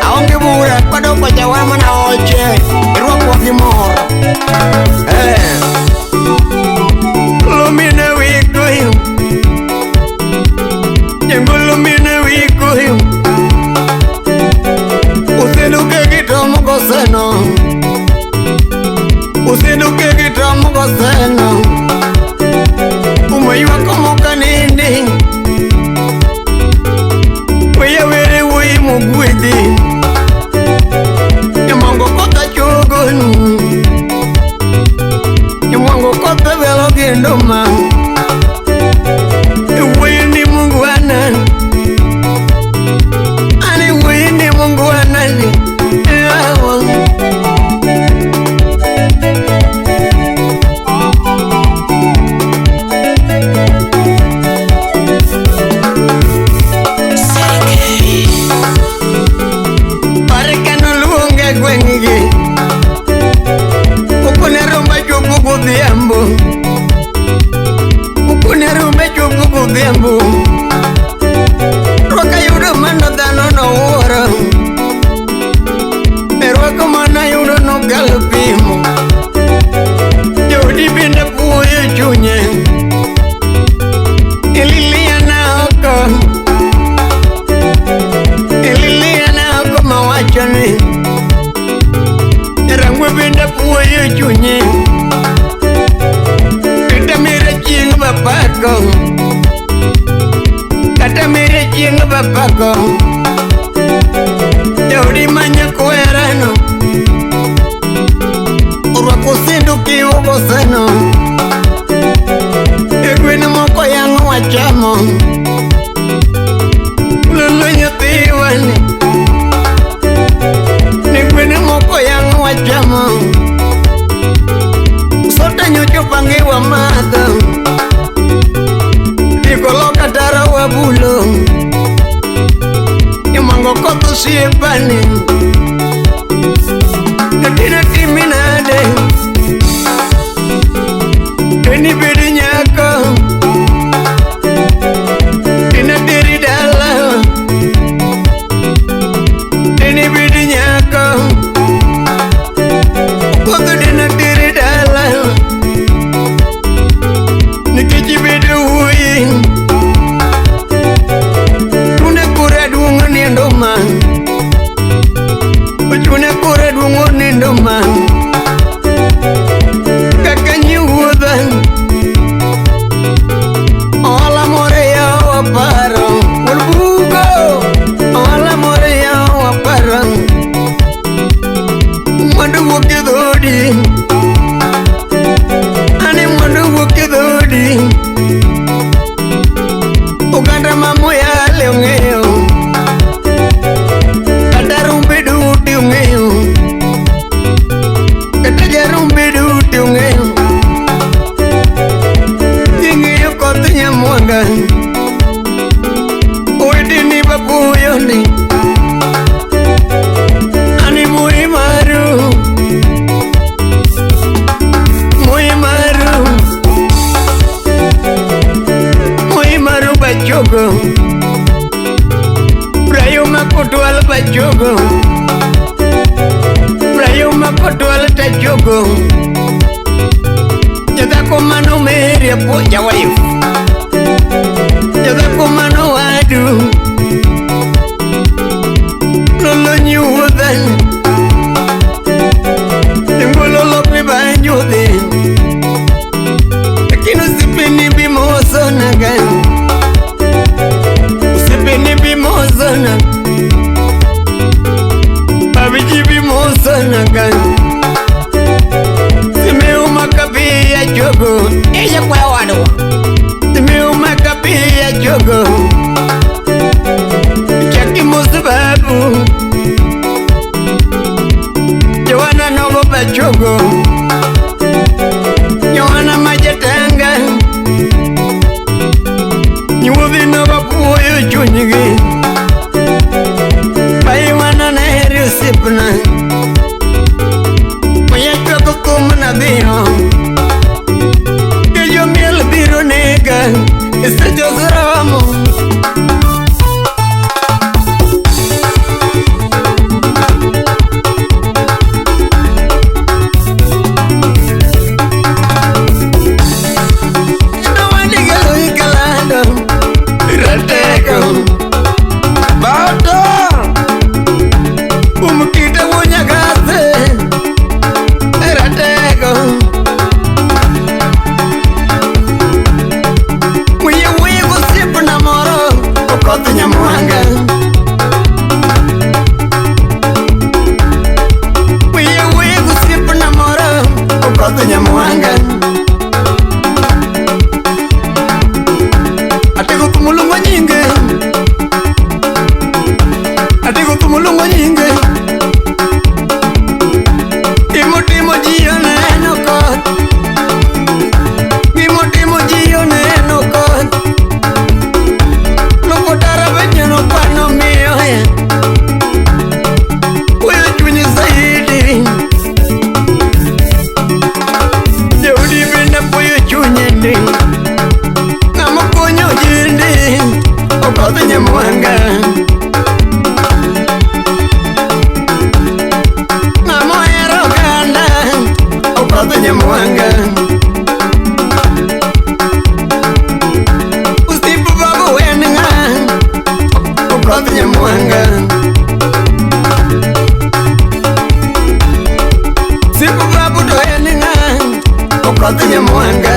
Aonge bura kwadoko jawa mana oche irwakwa gi mor. Lumine wikoyo Nyangolumine wikoyo Usinuke kitomo koseno Usinuke kitomo koseno Umoywa komoka nindi Weya were wuyi mugwedhi Nyamongo kotha chogonu Nyamongo kotha velo gendoma Wuyi ni Mungu ana Ani wuyi ni Mungu anani Godhiambo Rwaka yudo mano dhano nowuoro E rwako mana yudo nokalo pimo Joodi bende puoyo chunye Ililiana oko Ililiana oko mawacho ni Rangwe bende puoyo chunye Kata mire chieng' bapako Kata mere chieng' bapako Jaodi manya kwerano Orwako sinduki ogoseno E gwen moko yang' wachamo Lolo nyathiwani Ni gwen moko yang' wachamo Sota nyocho pangi wamadho Dikolo katara wabulo Nyamango koth osiepani Natina timi nade Teni bedi nyako Tina teri dala Teni bedi nyako Koth dina teri dala Nikech ibedo wuoyi Ochune kore duong' nindo ma Kaka nyiwuodha Ohala moro yawa waparo Wuod bugo Ohala moro yawa waparo Mwandu wuok e dhoodi Ane mwandu wuok e dhoodi Oganda ma Moyale ong'eyo Kata rumbe duto ong'eyo Kata jarumbe duto ong'eyo Ging'iyo koth Nyamwanga Oweteni bapuoyo ni Ani moi maru Moi maru Moi maru bachogo Brayo makotwal bachogo Brayo makotwal tachogo Jadhako mano Mary apuonja wife Jadhako mano wadu Lolo nyiwuodha Nyangolo lokni banyuodhi Lakini osipeni bimosonaga Osipeni bimosona Babiji bimosonaga Simeuma kapia jogo Eje kwa wadwa Simeuma kapia jogo Chaki musababu Joana nogo bachogo Joana majatanga Nyuodhi nogo puoyo chunygi Pai wana naheri osiepna Mayachwako thum nadhiyo Kejo miel biro nega Isejosromo. Nyamwanga. Sipu babu to en ng'a? Okoth Nyamwanga.